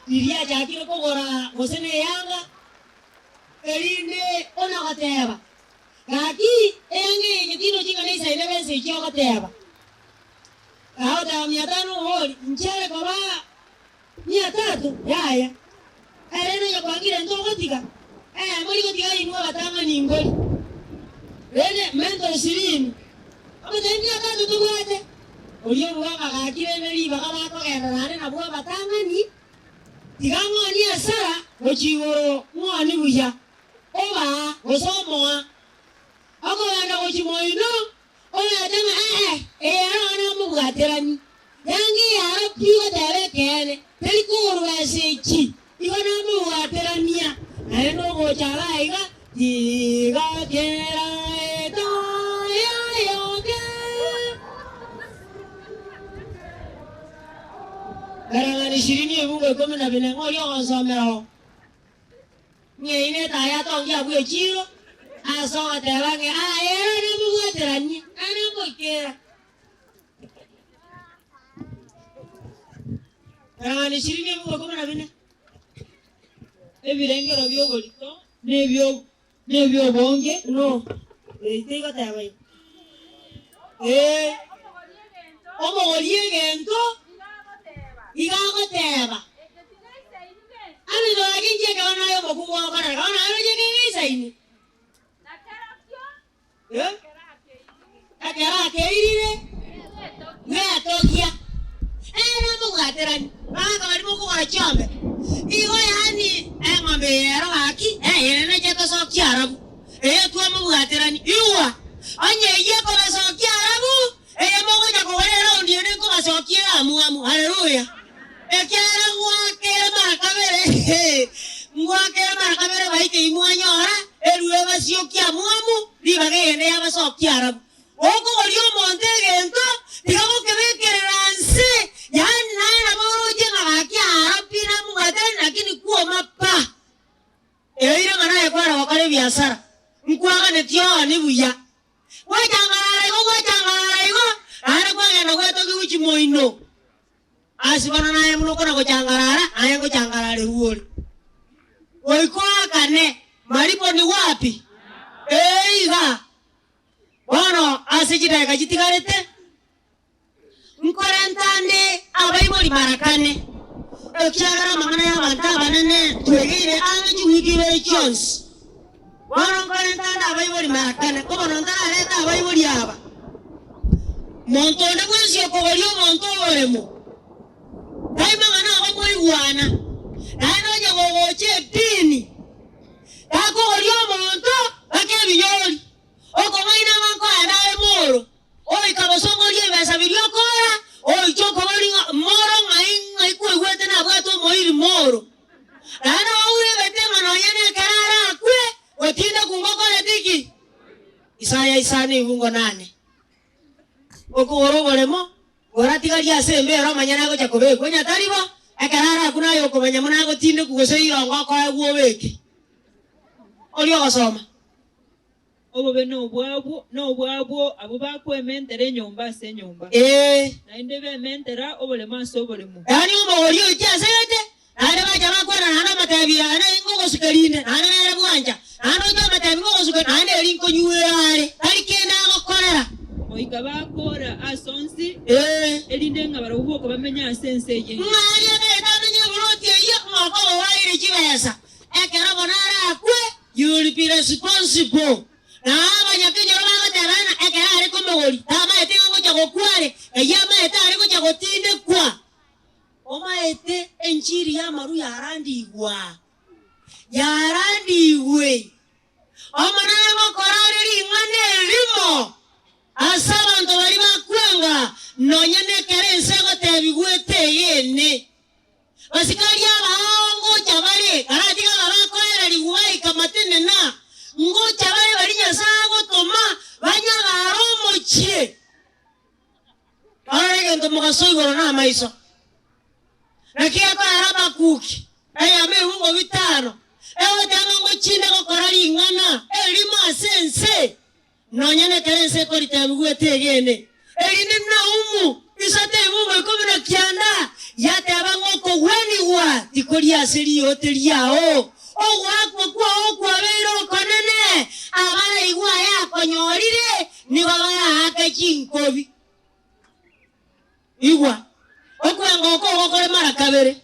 Riria achakire kogora gose neyanga, erinde ona goteba, Gaki, eyanga eye inche tindochi ng'a neisaine besa echi ogoteba. Agoteba mia tano obori, inche are koba mia tatu? Yaya. Ere noyokwangire ntogotiga? Ee, mori gotiga inwe abatang'ani nkori. Rende menta ishirini. Amatari mia tatu tobwate. Oria obuga ng'a gaki rende ribaga bakogenda naende nabwo abatang'ani, tiga ng'onie asara gochia igoro ng'onie buya, obaa gose omoa. Okogenda gochia moino, Ogacha ng'a ee, eye ero namobwaterani. Yanga eyaro pi goteba ekeene, teri kogorwa ase echi. Igo namobwaterania. Naende ogocha iga aiga, tiga kera etaya yoke. Karang'ana ishirini ebungo ikomi na bine, ng'a oria ogonsomera oo. Ng'ai netaya atongie abwo echiiro, ase ogoteba ng'a aye ere namobwateranie, na namoikera. Karang'ana ishirini ebungo ikomi na bine. Ebirengero bi'oborito na ebi'obonge. No, eye tigoteba igo. Ee, omogoria egento iga agoteba, Aminto gaki inche ekero naye omokungu ogokorera, bono naye roche kegeisaine. Eh? Ekero akeirire, bwetogia. Ere namobwaterani, bagaka baria bokogora chiombe. Igo yaani eng'ombe eye ero gaki, eh, ere neche etosokia arabu. Eye twamobwaterani. Igwa, onye eyio ekobasokia arabu, eye mogocha kogora eraundi ende nkobasokia ere amuamu. Haleluya! Ekiagera ngwakere mara kabere, ngwakere mara kabere baike imwanyora, erue ebasiokie amuamu, ribaga eyende yabasokia arabu. Okogoria omonto egento, tiga gokebekerera nse, yaani naye nabo oroche ng'a gaki aro pi namobwaterani lakini kwoma pa. Eire ng'a naye kware gokora ebiasara, nkwaganetie ooni buya. Gwachangarara igo, gwachangarara igo, naende kwagenda gwetogia chimoino. Ase bono naye buna okona gochangarara, naye ngochangararerwa ore. Goika oakane, malipo ni wapi? Ee iga. Bono ase chidakika chitigarete, nkorenta nde abaibori mara kane, ekiagera amang'ana y'abanto abanene twegeire ang'e chiwiki ibere chionsi. Bono nkorenta nde abaibori mara kane, ko bono ntararete abaibori aba. Monto onde bwensi okogoria omonto oboremo, tai mang'ana agomoigwana, naende onye gogocha edini, takogoria omonto mpaka ebinyori. Okong'aina ng'a nkoenda are moro, oika bosongoria ebesa biria okora, oiche okoboria ng'a moro ng'ai ng'ai kwaigwete nabwate omoiri moro. Naende oure ebete ng'a nonya nekero arakwe, gotindekwa ngokoreti ki? Isaya isano ebungo nane. Okogora oboremo, goratigarie ase embeera omonyene agocha kobekwa, onye tari bo, ekero arakwe naye okomanya buna agotindekwa gose rirongo okoegwa obeke. Oria ogosoma. Obobe nobwabwo, nobwabwo abwo bakwementera enyomba ase enyomba, Ee. naende bementera oboremo ase oboremo. Yaani omogori oiche ase gete, naende bacha bakwana naende omotebi aye naye ngogosuka rinde, naende nere bwancha, naende oche omotebi ngogosuka naende eri nkonywera are, tari kende agokorera. Goika bakoora ase onsi, Ee. erinde ng'a barabwo boka bamenye ase ense eye engiya. Ng'a aria atagete amenye eburoti eyio, ng'a okoba oaire chibesa, ekero bono arakwe, You will be responsible. Na abanyakenyoro bagoteba ng'a ekero are komogori tamaete ng'a ngocha gokwa are, eyio amaete are gocha gotindekwa. Omaete enchiri y'amaru yarandigwa, yarandigwe. Omonene ngokora are ring'ana erimo ase abanto baria bakwanga nonya nekero ense egotebigwa eteyene. Basikari abaao ngocha bare, karatiga aba bakoererigwa baika matenena, ngocha bare baria Nyasae agotoma banyagare omochie. Barore egento mogaso igoro namaiso. Naki gekoera Habakuki eyemo ebungo bitano, egoteba ng'a ngochinde gokora ring'ana erimo ase ense. Nonya nekero ense ekoriteebigwa etegene, erinde Naumu. Isato ebungo 19 yateba ng'a okogwenigwa tikori ase riote riao, ogoakwa kwao kwabeire okonene, abaraigwe aya akonyorire nigo baraake chinkobi. Igwa, okwenga oko ogokore mara kabere.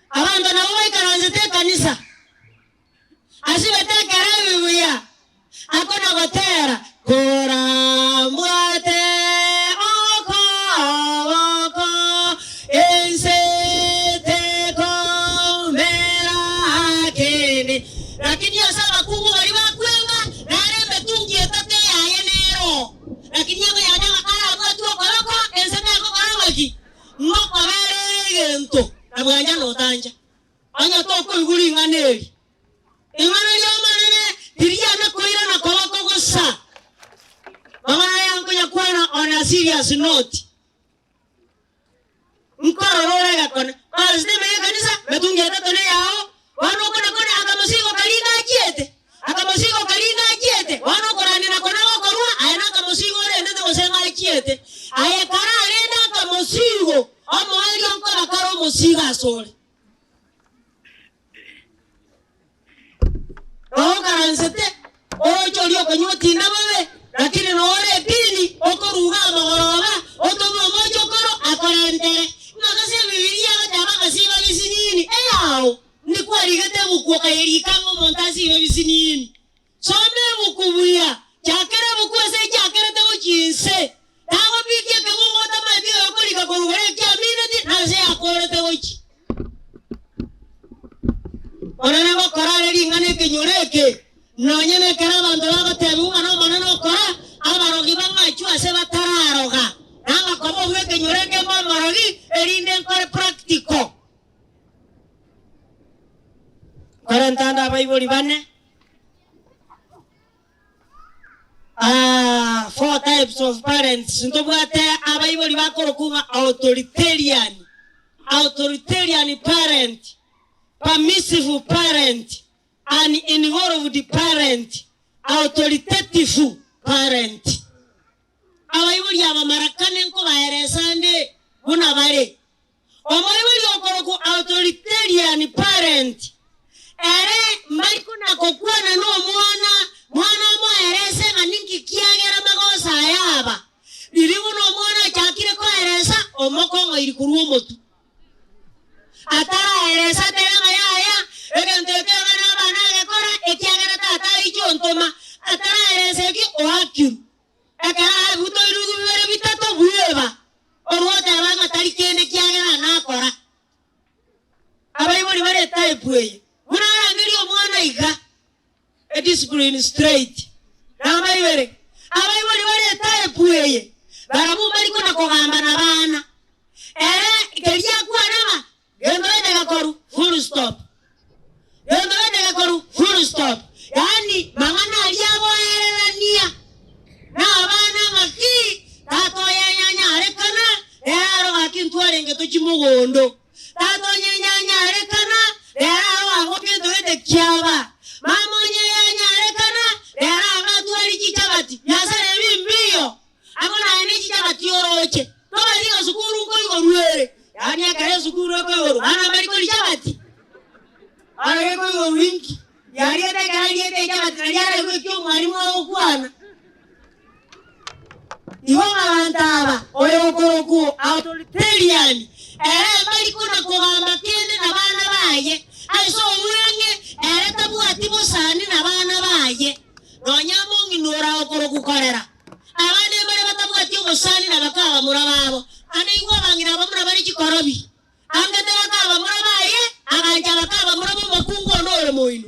Abanto nabo baikaransete ekanisa, asibete ekero ebibuya, akona gotera, Korambwate okoboko, ense tekomera kende. Lakini ase abakungu baria bakwenga, nere emetungi etato eyaye nero. Lakini akoyanya ng'a karabwatwe okoboko, ense tekokora ng'aki? Ngokobera egento na bwancha notancha. Onye tokoigwa ring'ana eri, ring'ana ri'Omonene tiriana koirana koboko gosa. Mang'ana aya nkonyakwana on a serious note. Nkorora ore egekone. Korosete ime y'ekanisa, metungi etato neyao, bono okona-kona akamosigo karia gachiete, akamosigo karia gachiete, bono okorania nako nagokorwa, aye nakamosigo orendete gose ng'achiete. Aye kararende akamosigo, omoerio nkoba kare omosigo asore. Roho okaransete, oroche oria okonywa otinda bobe, lakini nore edini okoruga amagoroba, otome omochokoro akorentere. Ng'a gose Ebibilia egoteba ng'a siba bisinini, eyao, ndi kwarigete ebuku okayerika ng'a omonto asibe bisinini. Soma ebuku buya, chakera ebuku ase echakerete gochia inse. Tagobikia ekebungo otamaeti oyokorika korwa igoro ekiamineti na ase yakoorete gochia. Omonene ngokora are ring'ana ekenyoro eke, nonya nekero abanto bagotebigwa ng'a n'Omonene okora, abarogi bang'achwe ase batararoga, na ngakoba obwo ekenyoro eke mbe omorogi, erinde nkore practical. Nkorente ande abaibori bane. Ah, four types of parents. Ntobwate abaibori bakorokwa ng'a authoritarian, authoritarian parent, permissive parent, uninvolved parent, authoritative parent. Abaibori aba mara kane nkobaeresa nde buna bare. Omoibori okorokwa authoritarian parent, ere mbari kona-gokwana nomwana, mwana amoerese ng'a ninki kiagera magoso aya aba. Riria buna omwana achakire koeresa, omokong'oiri korwa omotwe. Ataraeresa atebe ng'a yaya, egento eke iga naba nagekora, ekiagera tata aiche ontoma. Ataraeresa ekio, oakirwe. Ekero abutoirwe bibere bitato bweba, orwa oteba ng'a tari kende kiagera nakora. Abaibori bare etype eye, buna arangerie omwana iga, ediscipline straight. Namba ibere, abaibori bare etype eye, barabwo mbari kona kogamba nabana. Ere keria akwana ng'a gento gete gekoru, full stop. Gento gete gekoru, full stop. Yaani mang'ana aria agoererania na abana ng'a ki, tata oye anyanyarekana, rero aro gaki ntwarenge tochie mogondo. Tata onye nyanyarekana, rero aro gaki gento gete kiaba. Mama onye yanyarekana, rero anga atwari chichabati. Biasara ebi mbiyo. Amo naye ne chichabati oroche. Tobari ng'a sukuru nkoigorwa ere. Yaani ekero esukuru ekoigorwa, bana mbari koria chabati? Bono gekoigorwa inki? Yariete ekero ariete echabati nario araigwe eki omwalimu agokwana. Igo ng'abanto aba, oyo okorokwa authoritarian, ere mbari kona kogamba kende nabana baye, ase obweng'e ere tabwati bosani nabana baye, nonya among'ina ore okorokwa korera. Abande mbare batabwati obosani na bakabamura babo, ande igwa abang'ina abamura bare chikorobi. Angete bakabamura baye, agancha bakabamura b'omokungu onde ore moino.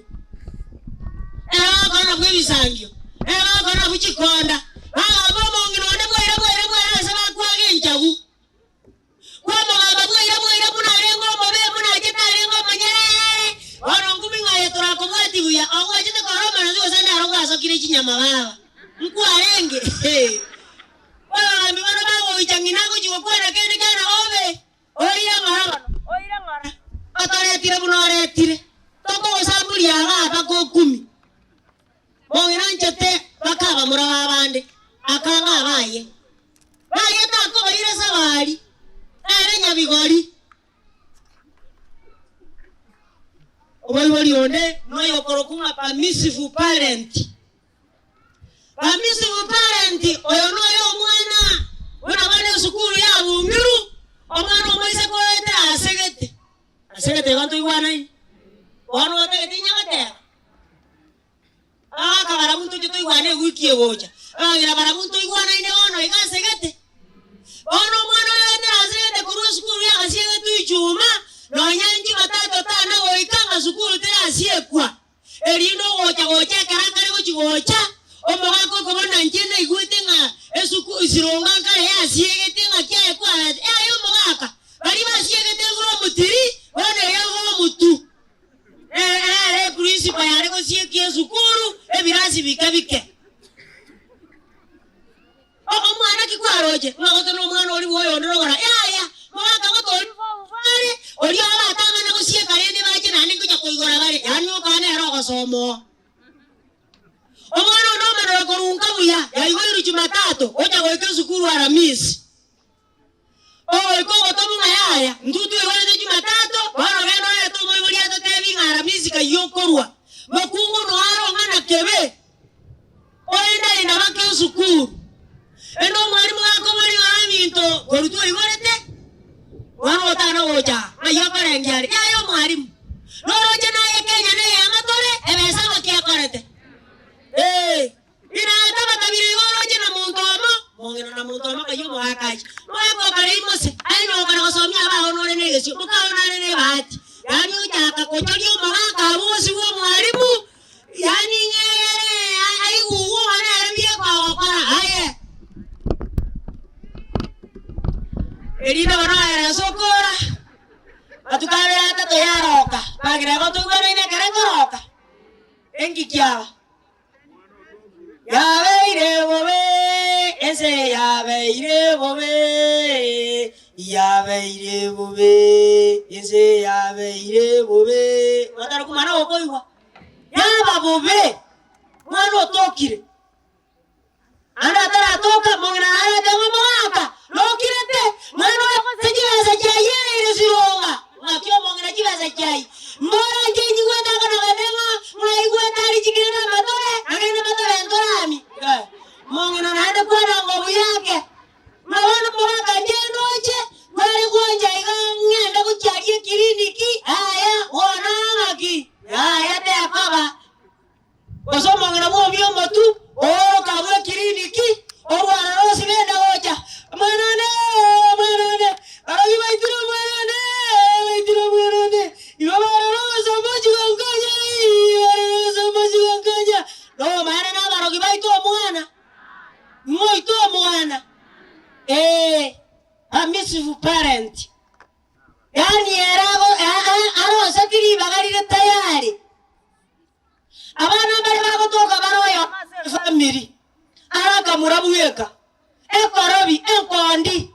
Ere bagakora nabwo ebisangio, ere bagakora nabwo chikonda, bagamba omong'ina onde bwaira bwaira bwaira ase bakwaga enchagu. Kwamogamba bwaira bwaira buna arenge omobe, buna achete arenge omonyerere. Bono nkumi ng'a aye torakobwatie buya, ogwachete korora omoranzi gose naro gwasokire chinyama baba. Nkwarenge? Abagambi bono bagoicha ng'ina agochia gokwana kende kiana obe, oire ng'ora bono, oire ng'ora. Otoretire buna oretire, tokogosamburia aba mpaka okumi. Mong'ina anchete bakabamura b'abande, akanga abaye. Aye takobaira esabari, ere nyabigori. Omoibori onde noyokorokwa ng'a permissive parent. Permissive parent, oyo noyo omwana buna bono esukuru yabungiru, omwana omoiseke oete asegete. Asegete igo ntoigwanaine? Bono otagete inye goteba? Bagaka barabwo ntoche toigwane ewiki egocha. Bagera barabwo ntoigwanaine bono iga asegete. Bono omwana oyo oetera asegete korwa esukuru yagasiegetwe ichuma, nonya njumatatu tana goika ng'a sukuru terasiekwa. Erinde ogocha gocha ekero akare gochi gocha, omogaka okobona inche naigwete ng'a esuku sironga nkare yasiegete ng'aki aye kwarete. Yaya omogaka, baria basiegete from three, bono eye form two. Ere eprincipa yare gosiekia esukuru ebirasi bike bike. Omwana ki kwaroche ng'a gose nomwana oria bw'oyonde rogora? Yaya, mogaka gote oria bw'obobare, oria obatang'ana gosieka rende bache naende ngocha koigora bare, yaani okana ere ogosoma oo. Omwana onde omanora korunka buya, yaigoirwe Jumatatu, ocha goika esukuru Aramisi. Ogoika ogotomwa ng'a yaya, intwe twaigorete Jumatatu, bono genda orete omoibori atotebi ng'a Aramisi kayio okorwa. Mokungu noaro ng'a na kebe, oenda-enda baka esukuru. Ende omwalimu gakoboria ng'a ebinto korwa twaigorete, bono otana gocha aa, ng'ai okorengia are? Yaya omwalimu, noroche naye Kenya neyama tore, ebesa ng'aki ekorete? Ee. Inatabatabire igo oroche na monto omo, mong'ina na monto omo kayio omogaka ache. Mogaka okare imose, aye nokare gosomia abao nore negesio, mokao nare nebahati. Yaani ochaka kochoria omogaka abwo bosio bwa omwalimu, yaani ng'egere aigugwe ng'a nere bieka ogokora aye. Erinde bono aere ase okora, matuko abere atato yaroka, bagera igo toigwanaine ekero ekoroka, engiki aba. Yabeire bobe, ense yabeire bobe, yabeire bobe, ense yabeire bobe. Otari komana gokoigwa, yaba bobe, mwana otokire. Ande ataratoka, mong'ina narete ng'a omogaka nokirete, mwana oyo gose chibesa chiayereire sironga. Ng'aki omong'ina chibesa chiaye? Mbora inche inyigwete akana kane ng'a ng'aigwete aria chikende amatore, agende matore ntorami. Mong'ina naende kwana ngobu yake, ng'a bono omogaka inche ndoche, tware gwancha iga ng'ende gochia aria ekiriniki, yaya bono ng'aki? Yaya tekoba. Gose omong'ina bw'omia omotu, ooroka abwo ekiriniki, orwara rwonsi benda gocha, Omwana one, omwana one, barobio baitire omwana one, baitire omwana one, igo barora omosomba ochia gonkonya, ii, barora omosomba ochia gonkonya. Nomaene nabarogi baito omwana, moite omwana, ee, permissive parent. Yaani ere ago aroseti ribaga rire tayari. Abana mbare bagotoka bare oyomo ase efamiri, ara akamura bweka, ekorobi, enkondi.